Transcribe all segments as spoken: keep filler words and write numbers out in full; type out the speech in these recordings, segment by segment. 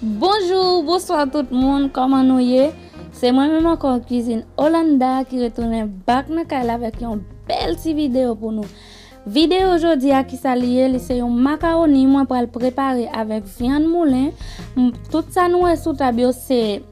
Bonjou, bonswa tout moun, kòman nou ye? Se mwen menm ankò, Kwizin Olanda, ki retounen back nan kay la avèk yon bèl ti videyo pou nou. Videyo jodi a, kisa li ye? Li se yon makawoni mwen pral prepare avèk vyann moulen. M, tout sa nou wè sou tab yo se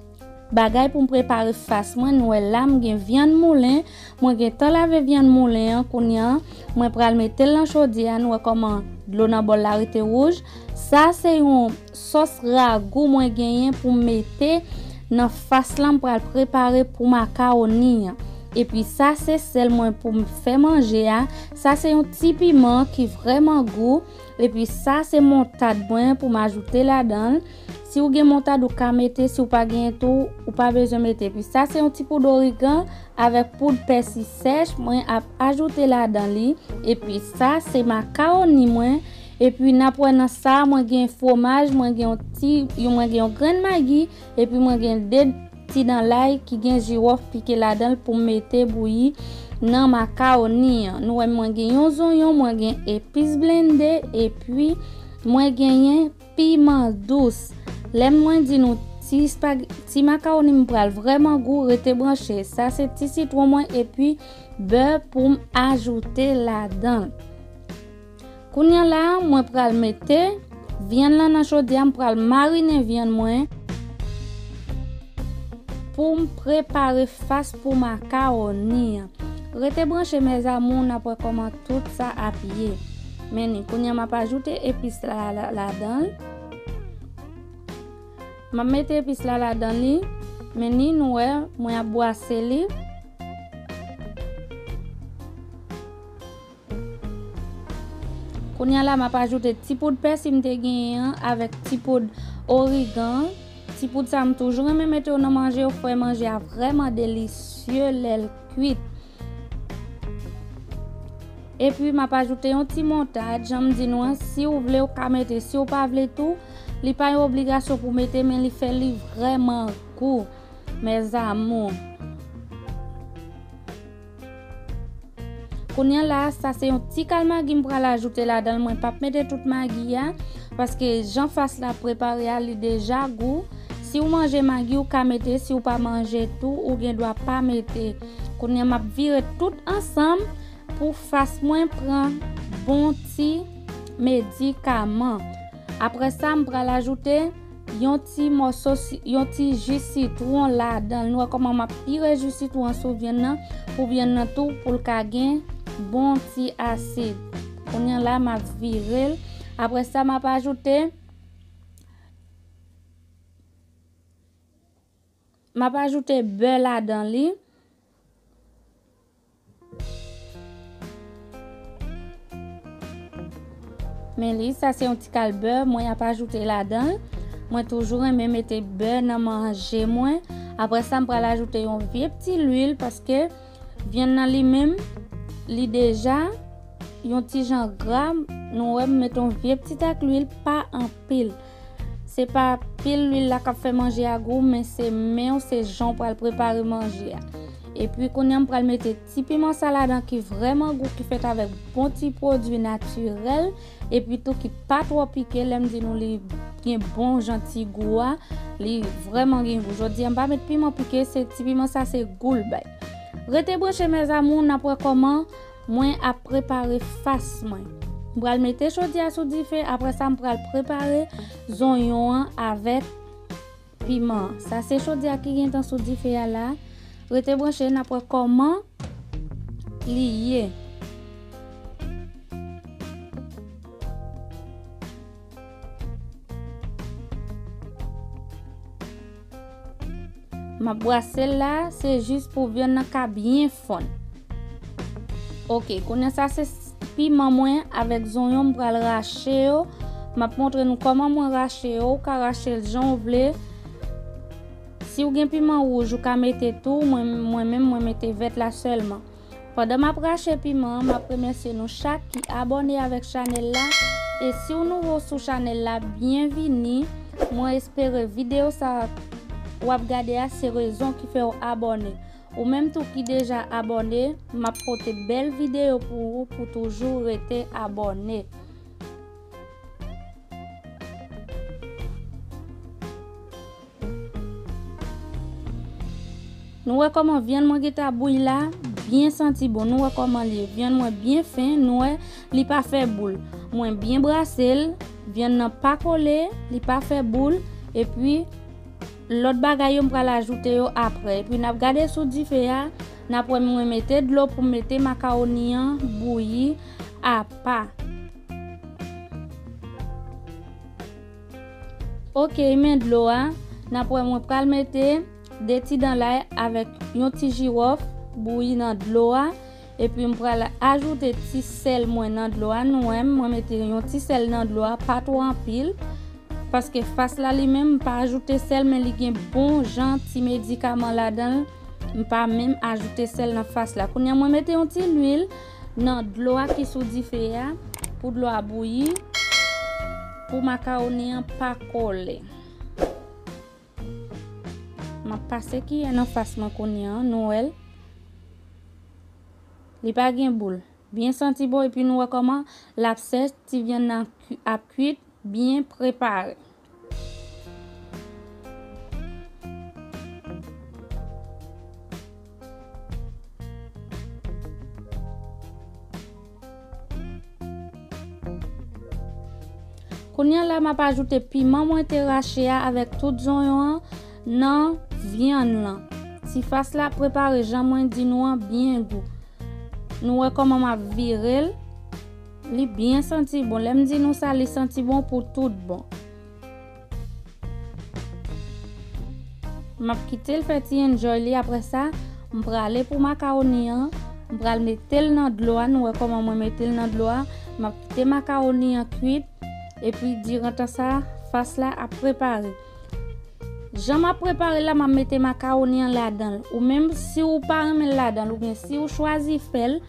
bagay pou m prepare fas mwen. Nou wè la, m gen vyann moulen. Mwen gentan lave vyann moulen an, kounye a mwen pral mete l nan chodyè a. Nou wè kòman dlo nan bòl la rete wouj. Sa se yon sòs ragou mwen genyen pou m mete nan fas lan m pral prepare pou makawoni an. Epi sa se sèl mwen pou m fè manje a. Sa se yon ti piman ki vrèman gou. Epi sa se montad mwen pou m ajoute ladan l. Si w gen montad, ou ka mete. Si w pa genyen tou, ou pa bezwen mete. Epi sa se yon ti poud origan avèk poud pèsi sèch mwen ap ajoute ladan li. Epi sa se makawoni mwen. Epi n ap wè nan sa, mwen gen fwomaj, mwen gen yon ti, yon, mwen gen yon grenn magi, epi mwen gen de ti dan lay ki gen jiwòf pike ladan l pou m mete bouyi nan makawoni an. Nou wè mwen gen yon zonyon, mwen gen epis blende, epi mwen genyen piman dous. Lè mwen di nou ti spag-, ti makawoni m pral vrèman gou, rete branche. Sa se ti sitwon mwen epi bè pou m ajoute ladan l. Kounye a la, mwen pral mete vyann lan nan chodyè a, m pral marinen vyann mwen pou m prepare fas pou makawoni an. Rete branche, mes amours, n ap wè kòman tout sa ap ye. Men ni, kounye a m ap ajoute epis la, la, ladan l. M ap mete epis la ladan li. Men ni, nou wè, mwen ap bwase li. Kounye a la, m ap ajoute ti poud pèsi m te genyen an avèk ti poud origan. Ti poud sa, m toujou renmen mete yo nan manje, yo fè manje a vrèman delisye lè l kwit. Epi, m ap ajoute yon ti montad, jan m di nou an, si w vle, w ka mete, si w pa vle tou, li pa yon obligasyon pou mete, men li fè li vrèman gou, mes amours. Kounye a la, sa se yon ti kal magi m pral ajoute ladan l. Mwen p ap mete tout magi a, paske jan fas la prepare a, li deja gou. Si w manje magi, w ka mete. Si w pa manje tou, ou gen dwa pa mete. Kounye a, m ap vire tout ansanm pou fas mwen pran bon ti medikaman. Apre sa, m pral ajoute yon ti mòso si-, yon ti ji sitwon ladan l. Nou wè kòman m ap pire ji sitwon an sou vyann nan, pou vyann nan tou, pou l ka gen bon ti asid. Kounye a la, m ap vire l. Apre sa, m ap ajoute, m ap ajoute bè ladan li. Men li, sa se yon ti kal bè mwen ap ajoute ladan l. Mwen toujou renmen mete bè nan manje mwen. Apre sa, m pral ajoute yon vye pti lwil, paske vyann nan li menm, li deja yon ti jan gra. Nou wè, m mete yon vye pti tak lwil, pa anpil. Se pa pil lwil la k ap fè manje a gou, men se men w, se jan w pral prepare manje a. Epi kounye a, m pral mete ti piman sa ladan ki vrèman gou, ki fèt avèk bon ti pwodui natirèl, epi tou ki pa twò pike. Lè m di nou li gen bon jan ti gou a, li vrèman gen gou. Jodi a, m pa met piman pike, se ti piman sa, se gou l bay. Rete branche, mes amours, n ap wè kòman mwen ap prepare fas mwen. M pral mete chodyè a sou dife, apre sa, m pral prepare zonyon an avèk piman an. Sa se chodyè a ki gentan sou dife a la. Rete branche, n ap wè kòman li ye. M ap bwase l la, se jis pou vyann nan ka byen fonn. Ok, kounye a sa se s-, piman mwen avèk zonyon m pral rache yo. M ap montre nou kòman mwen rache yo. Ou ka rache l jan w vle. Si w gen piman wouj, ou ka mete tou. Mwen, mwen menm, mwen mete vèt la sèlman. Pandan m ap rache piman an, m ap remèsye nou chak ki abòne avèk chanèl la. E si w nouvo sou chanèl la, byenvini. Mwen espere videyo sa w ap gade a se rezon ki fè w abòne. Ou menm tou ki deja abòne, m ap pote bèl videyo pou ou pou toujou rete abòne. Nou wè kòman vyann mwen gentan bouyi la, byen santi bon. Nou wè kòman li ye. Vyann mwen byen fen, nou wè li pa fè boul. Mwen byen brase l, vyann nan pa kole, li pa fè boul, epi lòt bagay yo m pral ajoute yo apre. Epi n ap gade sou dife a, n ap wè mwen mete dlo pou m mete makawoni an bouyi apa. Ok, men dlo a, n ap wè mwen pral mete de ti dan lay avèk yon ti jiwòf bouyi nan dlo a. Epi m pral ajoute ti sèl mwen nan dlo a. Nou wè m, mwen mete yon ti sèl nan dlo a, pa twò anpil. Paske fas la li menm, m pa ajoute sèl, men li gen bon jan ti medikaman ladan l. M pa menm ajoute sèl nan fas la. Kounye a, mwen mete yon ti lwil nan dlo a ki sou dife a, pou dlo a bouyi, pou makawoni an pa kole. M ap pase kiyè nan fas mwen kounye a, nou wè l. Li pa gen boul. Byen santi bon, epi nou wè kòman l ap sèch, ti vyann nan kwi-, ap kwit, byen prepare. Kounye a la, m ap ajoute piman mwen te rache a avèk tout zonyon an nan vyann lan. Ti fas la prepare jan mwen di nou an byen gou. Nou wè kòman m ap vire l. Li byen santi bon. Lè m di nou sa, li santi bon pou tout bon. M ap kite l fè ti enjoy li. Apre sa, m prale pou makawoni an. M pral mete l nan dlo a. Nou wè kòman mwen mete l nan dlo a. M ap kite makawoni an kwit. Epi, diran tan sa, fas la ap prepare. Jan m ap prepare l la, m ap mete makawoni an ladan l. Ou menm, si w pa renmen l ladan l, oubyen si w chwazi fè l,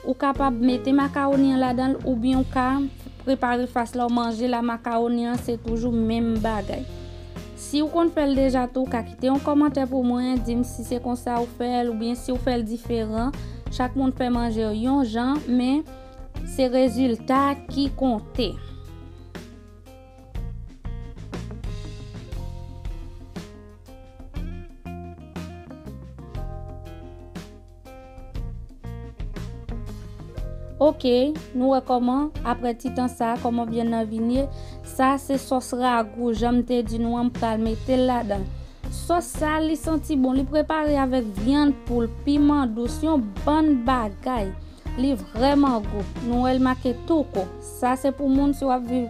ou kapab mete makawoni an ladan l, oubyen ou ka prepare fas la, w manje la, makawoni an se toujou menm bagay. Si w konn fè l deja tou, w ka kite yon kòmantè pou mwen, di m si se konsa ou fè l, oubyen si w fè l diferan. Chak moun fè manje yo yon jan, men se rezilta ki konte. Ok, nou wè kòman, apre ti tan sa, kòman vyann nan vin ye. Sa se sòs ragou, jan m te di nou an, m pral mete l ladan. Sòs sa, li santi bon, li prepare avèk vyann poul, piman dous, yon bann bagay. Li vrèman gou. Nou wè l make Tuco. Sa se pou moun si w ap viv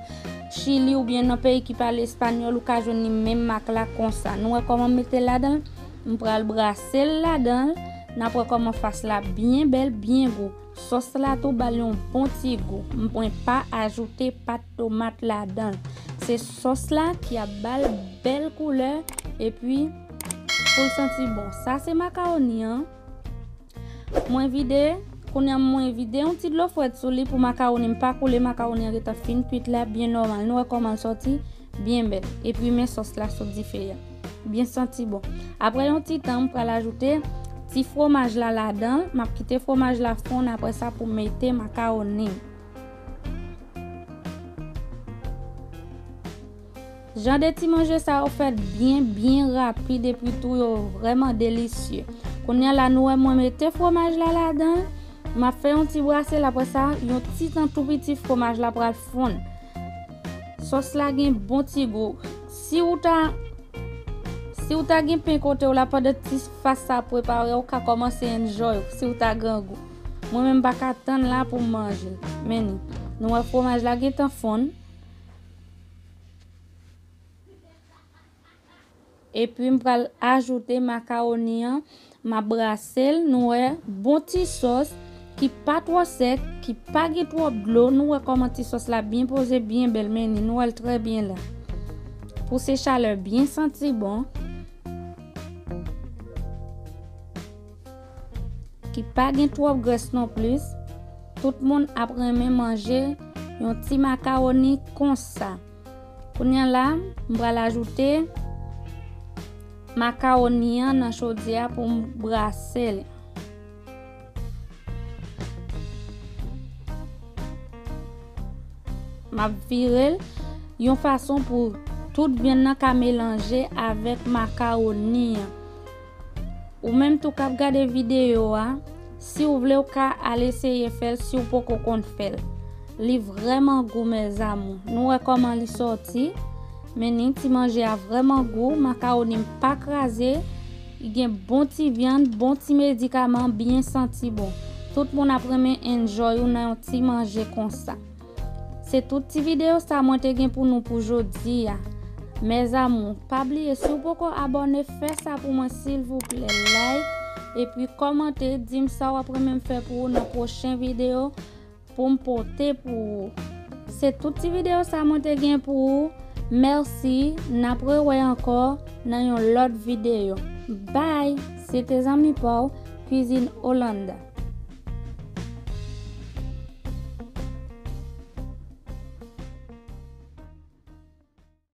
Chili oubyen nan peyi ki pale espanyòl, ou ka jwenn li menm mak la konsa. Nou wè kòman m mete l ladan l? M pral brase l ladan l. N ap wè kòman fas la byen bèl, byen gou. Sòs la tou ba l yon bon ti gou. Mwen pa ajoute pat tomat ladan l. Se sòs la ki ap ba l bèl koulè epi pou l santi bon. Sa se makawoni an. Mwen vide, kounye a mwen vide yon ti dlo frèt sou li pou makawoni m pa koule, makawoni an gentan fin kwit la, byen nòmal. Nou wè kòman l sòti, byen bèl. Epi men sòs la sou dife a. Byen santi bon. Apre yon ti tan, m pral ajoute ti fwomaj la ladan l. M ap kite fwomaj la fonn, apre sa pou m mete makawoni. Jan de ti manje sa yo fèt byen, byen rapid epi tou yo vrèman delisye. Kounye a la nou wè mwen mete fwomaj la ladan l. M ap fè yon ti brase l, apre sa yon ti tan tou piti fwomaj la pral fonn. Sòs la gen bon ti gou. Si w ta, si w ta gen pen kote w la pandan ti fas sa ap prepare, w ka kòmanse enjoy si w ta grangou. Mwen menm m pa ka tann la pou m manje l. Men ni, nou wè fwomaj la gentan fonn. Epi m pral ajoute makawoni an, m ap brase l, nou wè, bon ti sòs ki pa twò sèk, ki pa gen twòp dlo, nou wè kòman ti sòs la byen poze, byen bèl, men ni, nou wè l trè byen la. Pou se chalè byen santi bon. Ki pa gen twòp grès non plis. Tout moun ap renmen manje yon ti makawoni konsa. Kounye a la, m pral ajoute makawoni an nan chodyè a pou m brase li. M ap vire l yon fason pou tout vyann nan ka melanje avèk makawoni an. Ou menm tou k ap gade videyo a, si w vle w ka al eseye fè l si w poko konn fè l. Li vrèman gou, mes amours. Nou wè kòman li sòti. Men ni ti manje a vrèman gou, makawoni m pa kraze. Li gen bon ti vyann, bon ti medikaman, byen santi bon. Tout moun ap renmen enjoy ou nan yon ti manje konsa. Se tout ti videyo sa mwen te gen pou nou pou jodi a. Mes amours, pa bliye si w poko abòne, fè sa pou mwen silvouplè, like, epi kòmante, di m sa w ap renmen m fè pou ou nan pwochen videyo pou m pote pou ou. Se tout ti videyo sa mwen te gen pou ou. Mèsi, n ap rewè ankò nan yon lòt videyo. Bye! Se te zanmi pa w, Cuisine Hollanda.